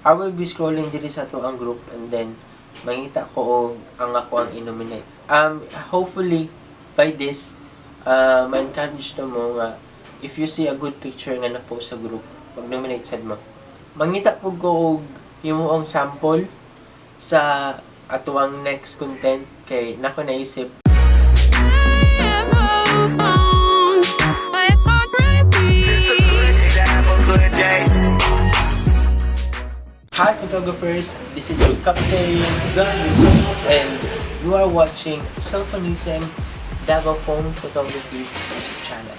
I will be scrolling diri sa atoang group and then mangita ko og ang ako ang i-nominate. Hopefully by this ma-encourage na mo nga if you see a good picture nga na-post sa group, mag-nominate sad mo. Mangita pud ko og himuong sample sa atoang next content kay nako naisip Photography. Have a good day. Hi photographers, this is your Captain Gun Yusuf and you are watching Cellphonism Davao Phone Photography's YouTube channel.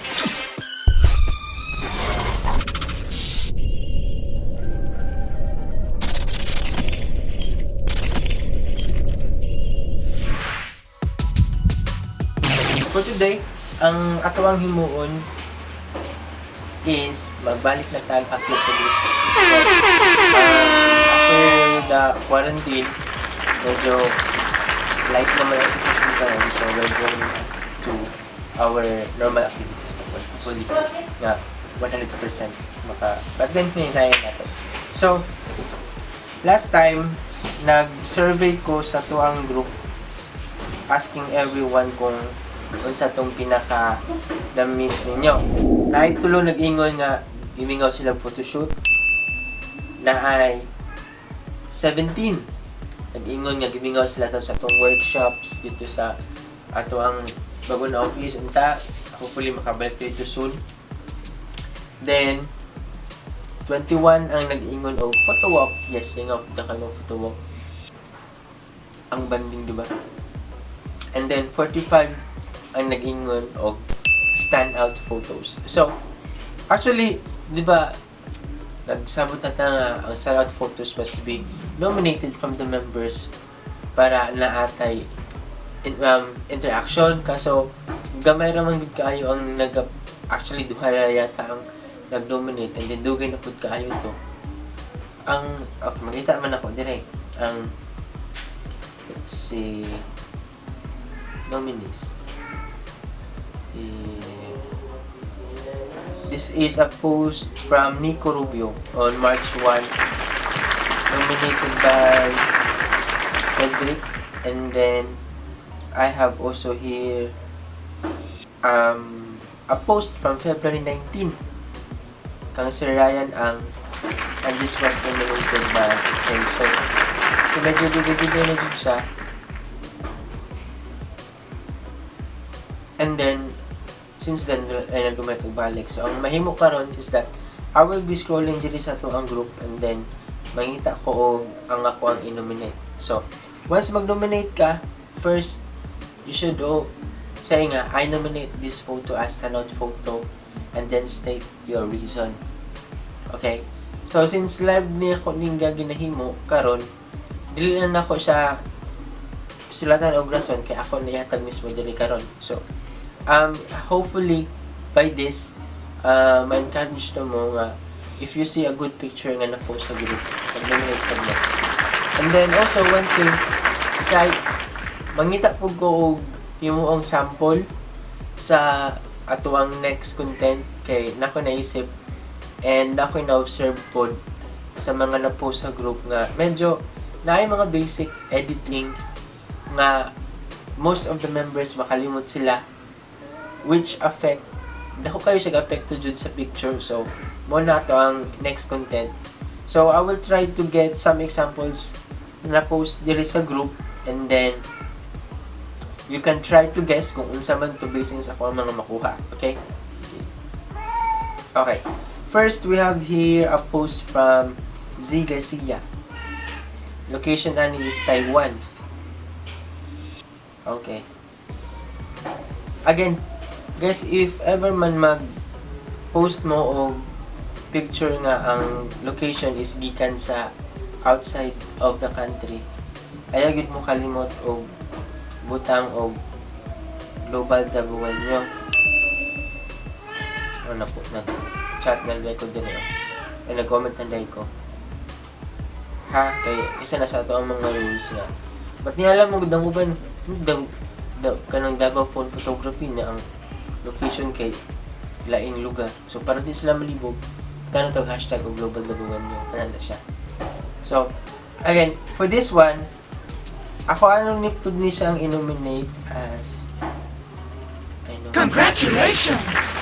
For today, ang atoang himuon is magbalik na tag upload sa group. After the quarantine, medyo light naman ang sitwasyon karon, so we're going to our normal activities na po. Hopefully, nga 100% maka, but then hinayin natin. So, last time, nag-survey ko sa tuang group asking everyone kung unsa tong pinaka na-miss ninyo. Kahit tulo nag-ingon nga gimingaw sila photoshoot na ay 17 nag-ingon nga gimingaw sila sa atong workshops dito sa ato ang bago na office, unta hopefully makabalik dito soon. Then 21 ang nag-ingon og photo walk. Yes, ingaw ta kamo photo walk. Ang banding, di ba? And then 45 ang nag-ingon og stand out photos. So, actually, di ba, nagsabot na ta nga ang stand out photos must be nominated from the members para naatay interaction. Kaso, gamay ra man gud kaayo ang nag, actually duha ra yata ang nag-nominate and then dugay na pud kaayo to. Ang okay, makita man ako dire ang, let's see, nominees. Eh, this is a post from Nico Rubio on March 1, nominated by Cedric, and then I have also here a post from February 19 kang Sir Ryan ang, and this was nominated by Excelso. So medyo dugay-dugay na jud siya. And then since then ay nagumay balik. So ang mahimo karon is that I will be scrolling diri sa ato ang group and then mangita ko og ang ako ang i-nominate. So once mag-nominate ka, first you should say nga, "I nominate this photo as standout photo," and then state your reason. Okay? So since live ni ako ning ginahimo karon, dili na nako siya sulatan og rason kay ako nihatag mismo diri karon. So hopefully by this ma-encourage na mo nga if you see a good picture nga na-post sa group, mag-nominate sa mo. And then also one thing is ay mangita pud ko og himuong sample sa atoang next content kay nako naisip and nako na-observe pod sa mga na-post sa group nga medyo naay mga basic editing nga most of the members makalimot sila, which affect dako kayo siya apekto jud sa picture. So mo na to ang next content. So I will try to get some examples na post diri sa group and then you can try to guess kung unsa man to basing sa akong mga makuha. Okay, first we have here a post from Z Garcia. Location ani is Taiwan. Okay, again guys, if ever man mag post mo og picture nga ang location is gikan sa outside of the country, ayaw gyud mo kalimot og butang og Global Dabawenyo. Ano na po, nag chat na ko din eh. Ay, nag-comment na dahil ko. Ha, kay isa na sa ato ang mga rules nga. Ba't niya alam mo, dang uban, dang, da, kanang Davao Phone Photography na ang location kay laing lugar. So, para di sila malibog, tanong tag hashtag o Global Dabawenyo. Ano na siya. So, again, for this one, ako anong ni pud ni siyang i-nominate as I know. Congratulations!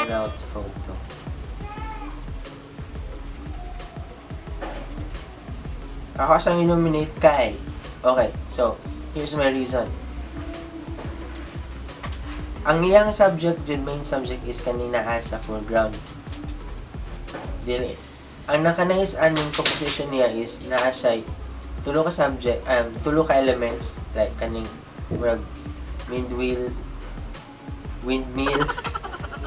Send out photo. Ako siyang i-nominate kay. Okay, so, here's my reason. Ang iyang subject, jud main subject is kanina as sa foreground. Dili. Ang nakanais aning composition niya is naa siya tulo ka subject, tulo ka elements like kaning murag windmill, windmill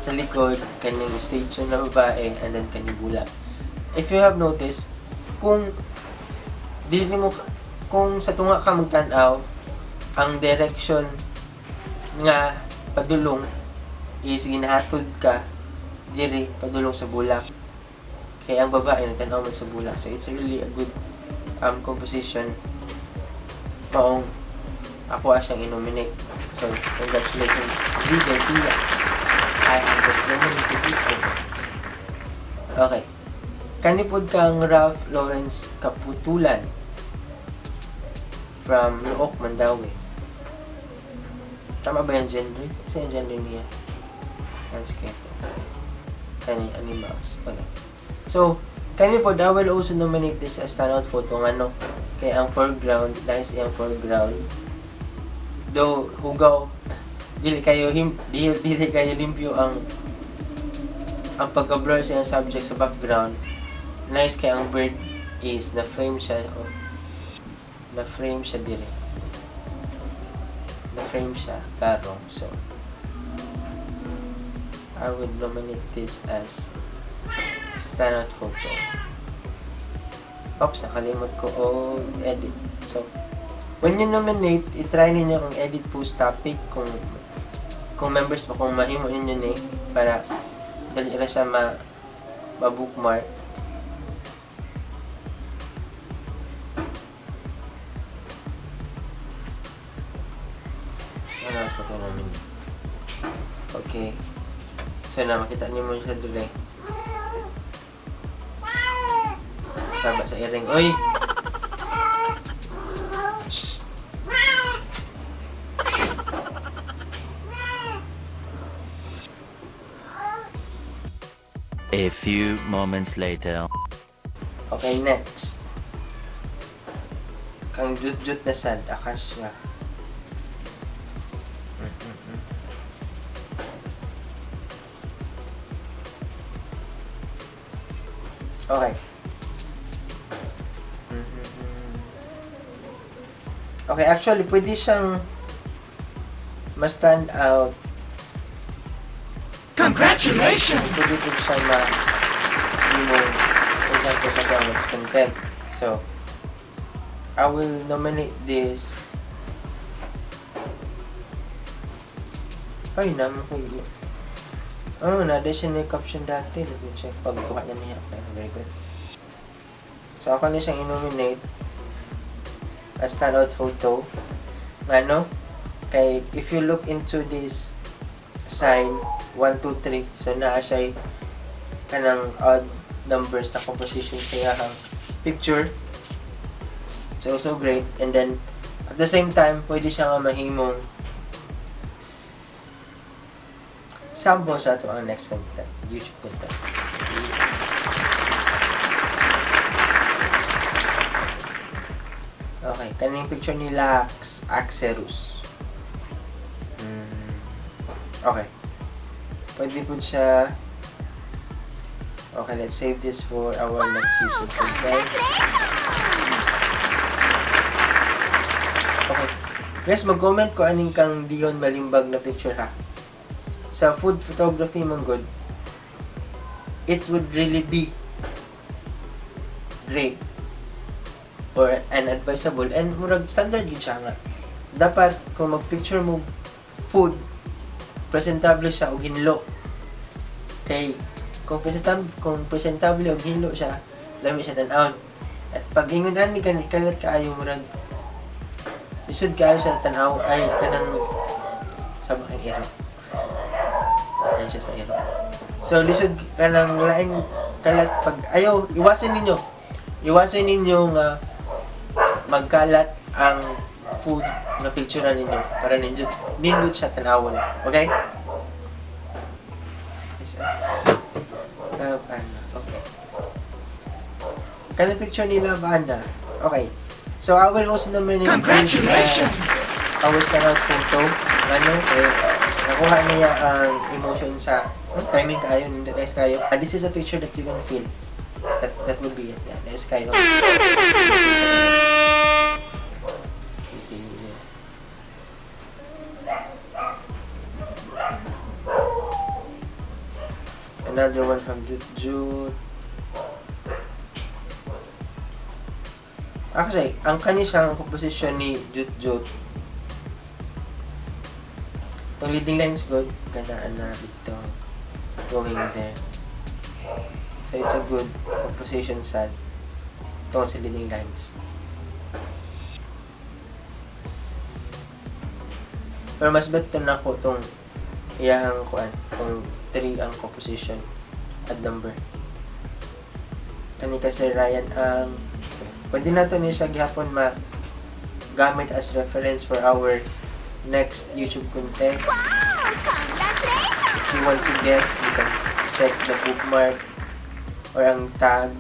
sa likod, kaning station na babae, and then kaning bulak. If you have noticed, kung dili mo kung sa tunga ka magtan-aw, ang direction nga padulong is ginahatod ka diri padulong sa bulak. Kaya ang babae nagtan-aw man sa bulak. So it's really a good composition. Maong ako siyang i-nominate. So, congratulations, Z Garcia. I am just nominated you. Okay. Kanipod kang Ralph Lawrence Kaputulan from Luok, Mandaue. Tama ba yung genre? Kasi yung genre niya? Landscape. Kani animals. Okay. So, kanipod, I will also nominate this as standout photo ng ano, kaya ang foreground, nice yung foreground. Though, hugaw, dili kayo limpyo ang pagka-blur sa iyang subject sa background. Nice kay ang bird is na-frame siya, oh, na-frame siya dire. Na-frame siya, tarong. So, I would nominate this as standout photo. Oops, nakalimot ko og edit. So, when you nominate, i-try ninyo ang edit post topic kung members pa, kung mahimo ninyo ni para dali ra siya ma ma-bookmark. Ano ang photo namin? Okay. So na makita niyo mo siya dule. Saba sa iring. Oy! Shh! A few moments later. Okay, next. Kang jut-jut na sad, Akasha. Okay. Okay, actually, pwede siyang ma-stand out. Congratulations! Pwede po siya ma yung example sa next content. So, I will nominate this. Ay, naman ko yun. Oh, nada siya na caption dati. Let me check. Oh, kuha na niya. Okay, very good. So, ako na siyang i-nominate as standout photo. Ano? Kay, if you look into this sign, 1, 2, 3. So, naa siya kanang odd numbers na composition sa iyahang picture. It's also great. And then, at the same time, pwede siya nga mahimong sample sa ato ang next content, YouTube content. Okay, kaning picture ni Lax Axerus. Okay. Pwede po siya. Okay, let's save this for our next YouTube content. Okay. Guys, mag-comment ko aning kang Dion Malimbag na picture ha. Sa food photography man good, it would really be great or an advisable and murag standard yun siya nga. Dapat kung mag-picture mo food, presentable siya og hinlo. Kay kung presentable og hinlo siya, lami siya tan-awon. At pag ingon ani ka kalat kaayo, murag lisod kaayo siya tan-aw ay kanang sa mga iro. Ayan siya sa iro. So lisod kanang laing kalat pag ayaw, iwasan ninyo. Iwasan ninyo nga magkalat ang food nga picture ninyo para nindot nindot siya tanawon. Okay? Yes, ah. Love Anna. Okay. Kanang picture ni Love Anna. Okay. So I will also nominate this as Congratulations! our standout photo. Ano, eh, nakuha niya ang emotion sa timing kaayo, nindot, nice kaayo. This is a picture that you can feel. That would be it. Yeah, nice kaayo. Another one from Jut Jut. Actually, ang kani siyang composition ni Jut Jut. Itong leading lines good. Ganaan na dito. Going there. So it's a good composition sad. Itong sa leading lines. Pero mas better na ko itong iyahang kuan, itong 3 ang composition at number. Kani kasi Ryan ang pwede nato ni siya gihapon ma gamit as reference for our next YouTube content. Wow! Congratulations! If you want to guess, you can check the bookmark or ang tag.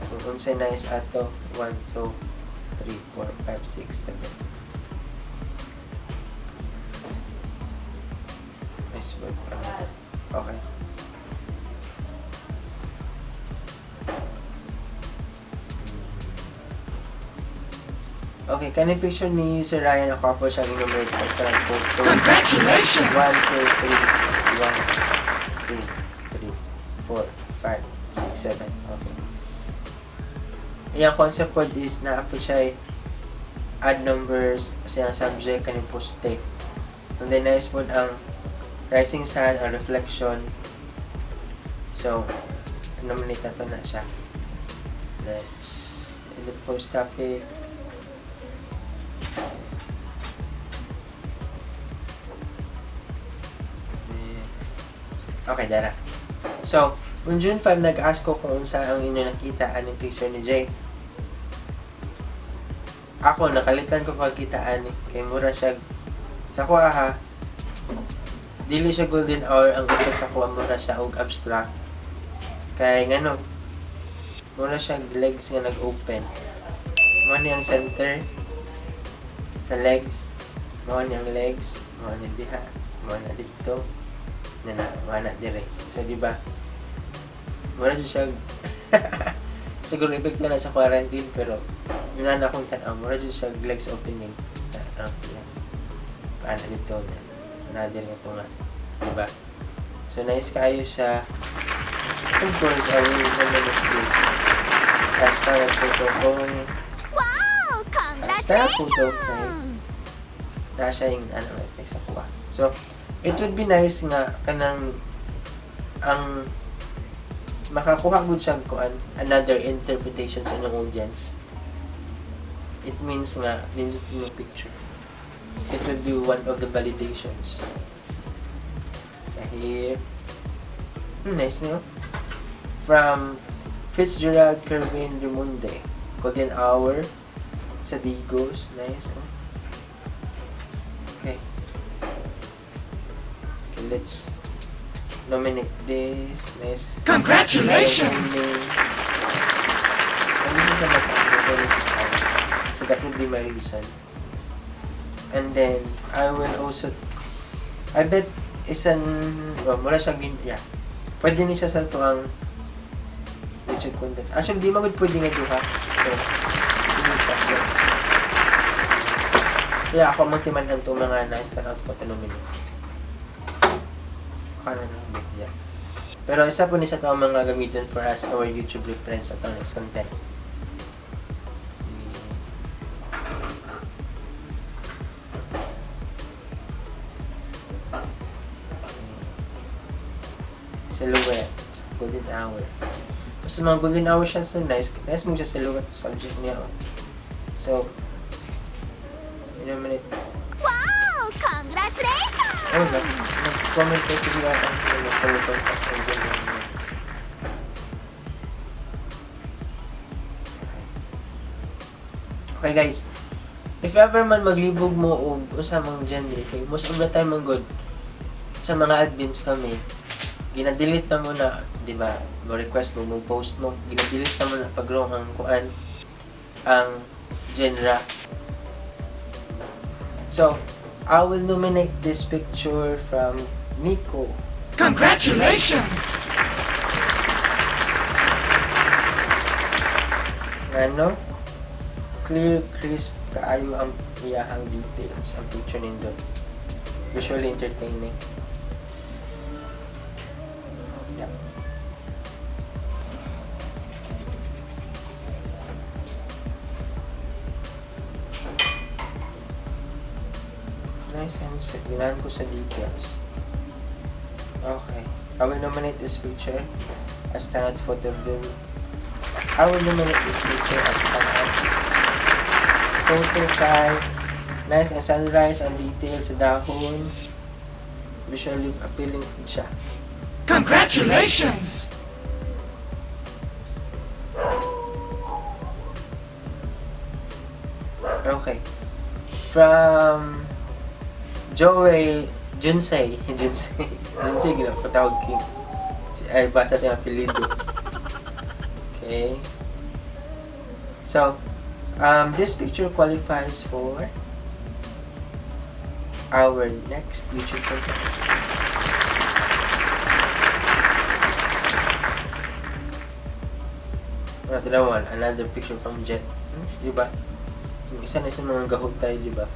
Kung unsay nice ato, 1, 2, 3, 4, 5, 6, 7. Nice work. Okay. Okay, kani picture ni Sir Ryan, ako po siya i-nominate for sa photo. Congratulations! 1, 2, 3, 1, 2, 3, 4, 5, 6, 7. Okay. Yung concept code is na po siya add numbers sa iyang subject kaning poste. And then nice po ang rising sun, ang reflection. So, nominate na to na siya. Let's in the post topic. Next. Okay, dara. So, noong June 5, nag-ask ko kung unsa ang inyo nakita aning picture ni Jay. Ako, nakalitan ko pagkita ani. Kay mura siya, sa kuha ha, dili siya golden hour ang effect sa kuha, mura siya og abstract. Kay ngano, mura siya legs nga nag-open. Mao ni ang center sa legs. Mao ni ang legs, mao ni diha, mao na dito, na na, mao na dire. So di ba? Mura siya siguro epekto na sa quarantine pero yun na akong tan-aw, mura siya legs opening. Na, ang paano dito na another nga tunga. Di ba? So nice kaayo siya. Of course, I will nominate this. Basta nagphoto kong Wow! Basta photo kay Congratulations! na siya yung ano, effect sa kuha. So, it would be nice nga kanang ang makakuha gud siya kuan another interpretation sa inyong audience. It means nga nindot mo picture. It would be one of the validations. Here. Nice niyo. From Fitzgerald Kerwin Rimunde. Golden Hour sa Digos. Nice. Oh. Okay. Okay, let's nominate this. Nice. Congratulations! Ano siya sa mata? Ano siya sa eyes? So that would be my reason. And then, I will also, I bet, isan, well, mura siya gin, yeah. Pwede ni siya sa tuang YouTube content. Actually, di magud pwede nga duha. So, hindi pa. So, kaya ako magtiman-an itong mga nice standout photo nominee. Akala na, yeah. Pero isa po ni sa ito ang mga gamitin for us, our YouTube reference at ang next content. Silhouette. Golden hour. Basta mga golden hour siya, so nice. Nice mo siya silhouette subject niya. Oh. So, in a minute. Wow! Congratulations! Oh, nag-comment kayo siguro ang nag-podcast ang genre. Okay guys, if ever man maglibog mo og unsa mang genre kay most of the time man good sa mga admins kami, gina-delete na mo na, di ba, mo request mo, mo post mo, gina-delete na mo na pag wrong ang kuan, ang genre. So, I will nominate this picture from Nico. Congratulations! Ano? Clear, crisp, kaayo ang iyahang details, ang picture nindot. Visually entertaining. Yeah. Nice and set. Ginahan ko sa details. Okay. I will nominate this picture as standout photo of the I will nominate this picture as standout photo kay nice ang sunrise, ang detail sa dahon. Visually appealing siya. Congratulations! Okay. From Joey Junsei. Junsei. Junsei, ginapatawag king. Ay, basa sa apelido. Okay. So, this picture qualifies for our next YouTube content. Another one, another picture from Jet. Di ba? Yung isa na sa mga gahutay, di ba?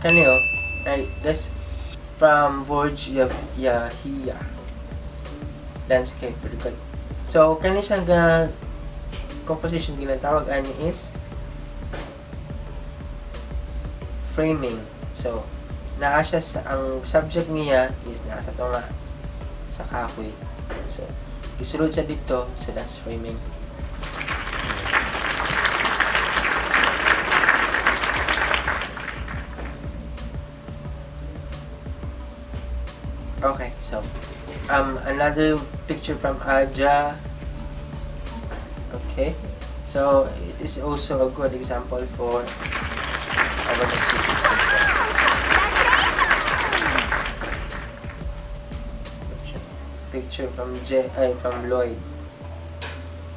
Kani oh, ay, that's from Vorge Yahia. Landscape, pretty good. So, kani siya nga composition ginatawag ani is framing. So, naa siya sa, ang subject niya is naa sa to nga sa kahoy. So, gisulod siya dito, so that's framing. Okay, so another picture from Aja. Okay, so it is also a good example for our next YouTube content. Wow! Congratulations! Picture from J ay, from Lloyd.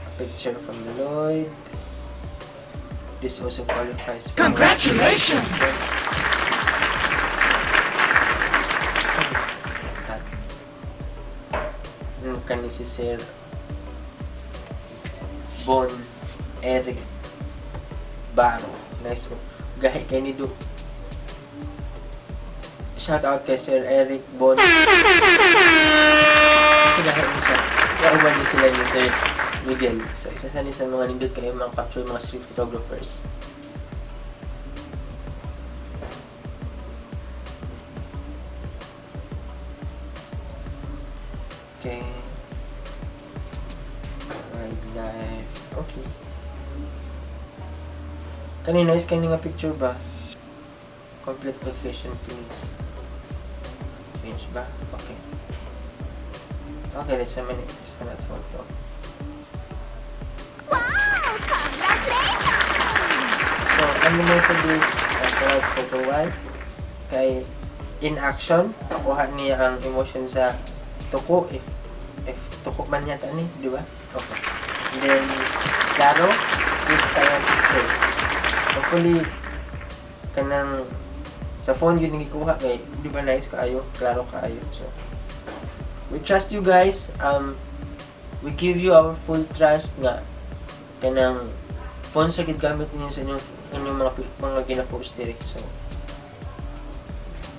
A picture from Lloyd. This also qualifies for Congratulations! Kani si Sir Bon Eric Baro. Nice one. Gahi kay ni Du. Shout out kay Sir Eric Bon. Kasi gahi ni siya. Kauban ni sila ni Sir Miguel. So, isa sa ni sa mga nindot kayo mga capture mga street photographers. Okay. Wildlife. Okay. Kanina is kani nga picture ba? Complete location please. Page ba? Okay. Okay, let's nominate this na photo. Wow! Congratulations! So, nominated this as a photo why? Kay in action, makuha niya ang emotion sa tuko if tuko man yata ni, di ba? Okay. And then, klaro, this tayo ang picture. Hopefully, kanang sa phone yun gikuha kay di ba nice kaayo, klaro kaayo. So, we trust you guys. We give you our full trust nga kanang phone sa gid gamit ninyo sa inyong mga gina-post diri. So,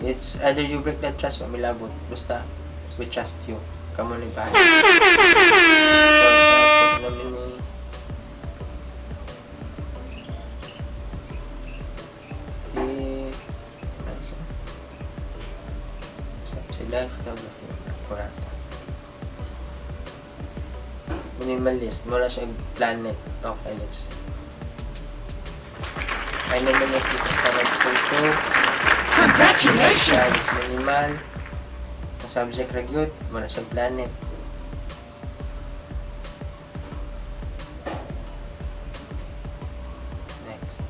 it's either you break that trust o milabot. Basta, we trust you. Kamo ni bahay. So, sa namin ni eh, ano siya? Basta, sila photography. Kurata. Minimalist. Mura siya planet. Okay, let's I nominate this as standard photo. Congratulations! Siya is minimal. Ang subject ra gyud, mura siya planet. Next.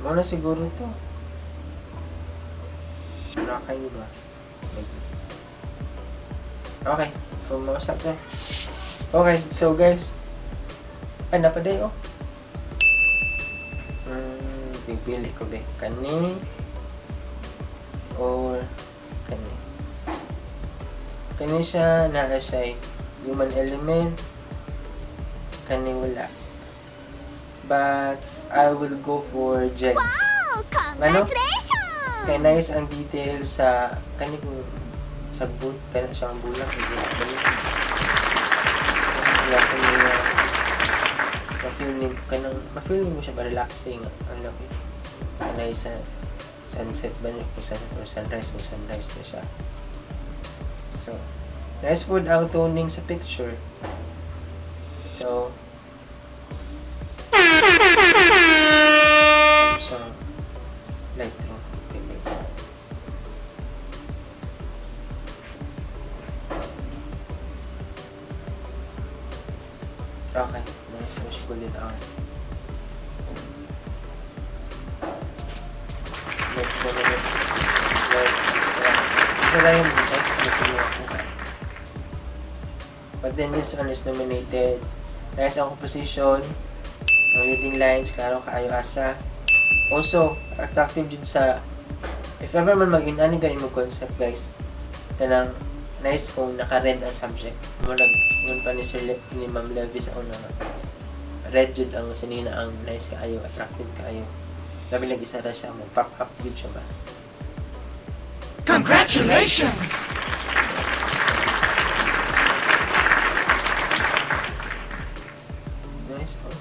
Mao na siguro to. Nakay ba? Okay, so mao sa to. Okay, so guys, ay napaday oh. Pipili ko be. Kani or kani. Kani siya naa siya human element. Kani wala. But I will go for Jen. Wow! Ano? Congratulations! Kay nice ang detail sa kani kung sa boot kana siya ang bulak medyo balik. Wala ko niya ma-feel ni kanang ma-feel mo siya ba relaxing ang laki. Kanay sa sunset ba niya kung sunset or sunrise kung sunrise na siya. So, nice food ang toning sa picture. So, so Lightroom. Okay, wait. Okay, nice. Wish golden hour. Next one naman is well, isa lang yung butas kasi siguro kuha. But then this one is nominated. Nice ang composition. Ang leading lines, klaro kaayo asa. Also, attractive jud sa if ever man mag-inani gani mo concept guys, kanang nice kung naka-red ang subject. Murag ngun pa ni Sir Le, ni Ma'am Levy sa una nga. Red jud ang sinina ang nice kaayo, attractive kaayo. Labi nag isa ra siya mo pop up jud siya ba. Congratulations! Nice oh.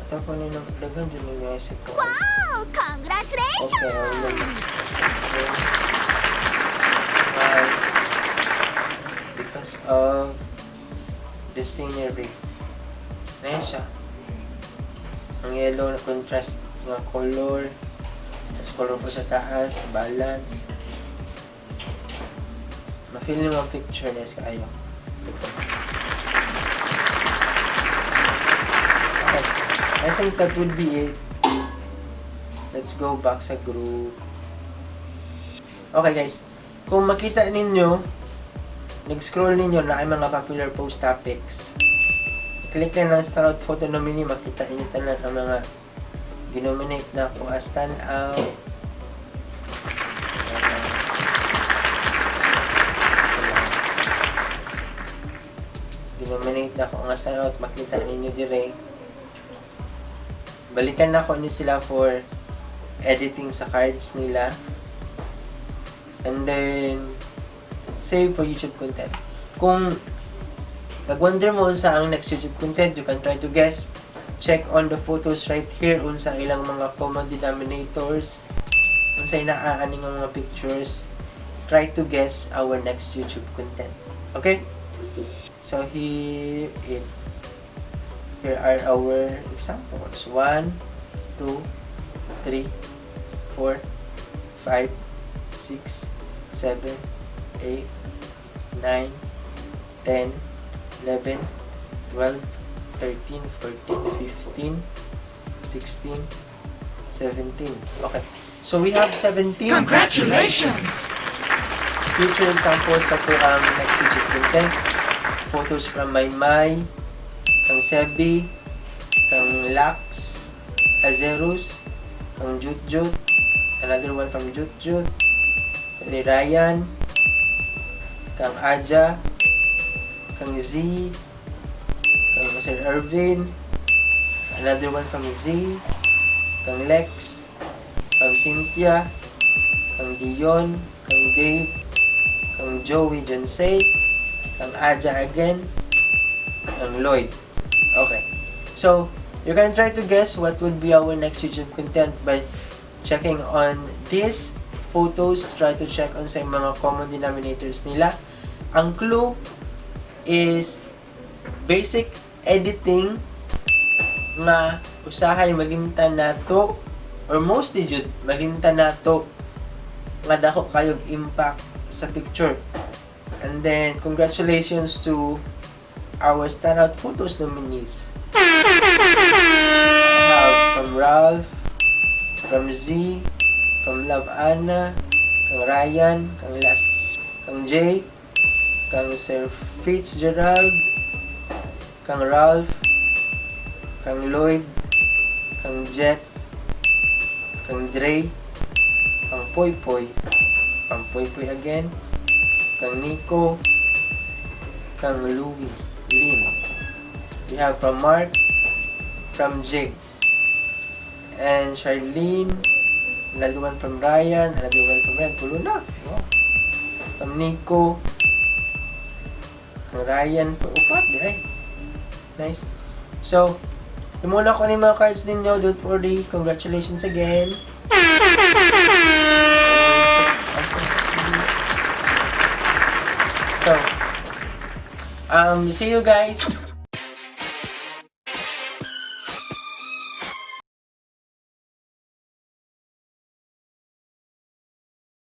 Ato ko ni nang daghan jud ni nice ko. Wow! Okay, I will Congratulations! next. Why? Because of the scenery. Nice siya. Ang yellow na contrast nga color. Tapos colorful sa taas, balance. Ma-feel mo ang picture nice kaayo. Okay. I think that would be it. Let's go back sa group. Okay guys, kung makita ninyo, nag-scroll ninyo na ay mga popular post topics. I-click lang ng standout photo nominee, makita ninyo tanan ang mga ginominate na ako as standout. Ginominate na ako nga standout, makita ninyo dire. Balikan na ako ni sila for editing sa cards nila. And then, save for YouTube content. Kung nag-wonder mo unsa ang next YouTube content, you can try to guess. Check on the photos right here unsa ang ilang mga common denominators, unsa inaani nga mga pictures. Try to guess our next YouTube content. Okay? So here are our examples. 1, 2, 3, 4, 5, 6, 7, 8, 9, 10, 11, 12, 13, 14, 15, 16, 17. Okay. So we have 17 Congratulations! future examples sa to ang next YouTube content. Photos from Maymay, kang Sebi, kang Lax, Azerus, kang Jutjut, another one from Jutjut, kay Ryan, kang Aja, kang Z, kang Sir Irvin, another one from Z, kang Lex, kang Cynthia, kang Dion, kang Dave, kang Joey Jonsey, kang Aja again, kang Lloyd. Okay. So, you can try to guess what would be our next YouTube content by checking on these photos, try to check on sa mga common denominators nila. Ang clue is basic editing nga usahay malimtan nato or mostly jud malimtan nato nga dako kayog impact sa picture. And then congratulations to our standout photos nominees. I have from Ralph, from Z, from Love Anna, kang Ryan, kang Last, kang Jay, kang Sir Fitzgerald, kang Ralph, kang Lloyd, kang Jet, kang Dre, kang Poy Poy, kang Poy Poy again, kang Nico, kang Louie, Lin. We have from Mark, from Jig, and Charlene, another one from Ryan, another one from Red. Tulo na. Wow. From Nico, kang Ryan, upat di ay. Nice. So, muna ko ni mga cards ninyo. Don't worry. Congratulations again. So, see you guys.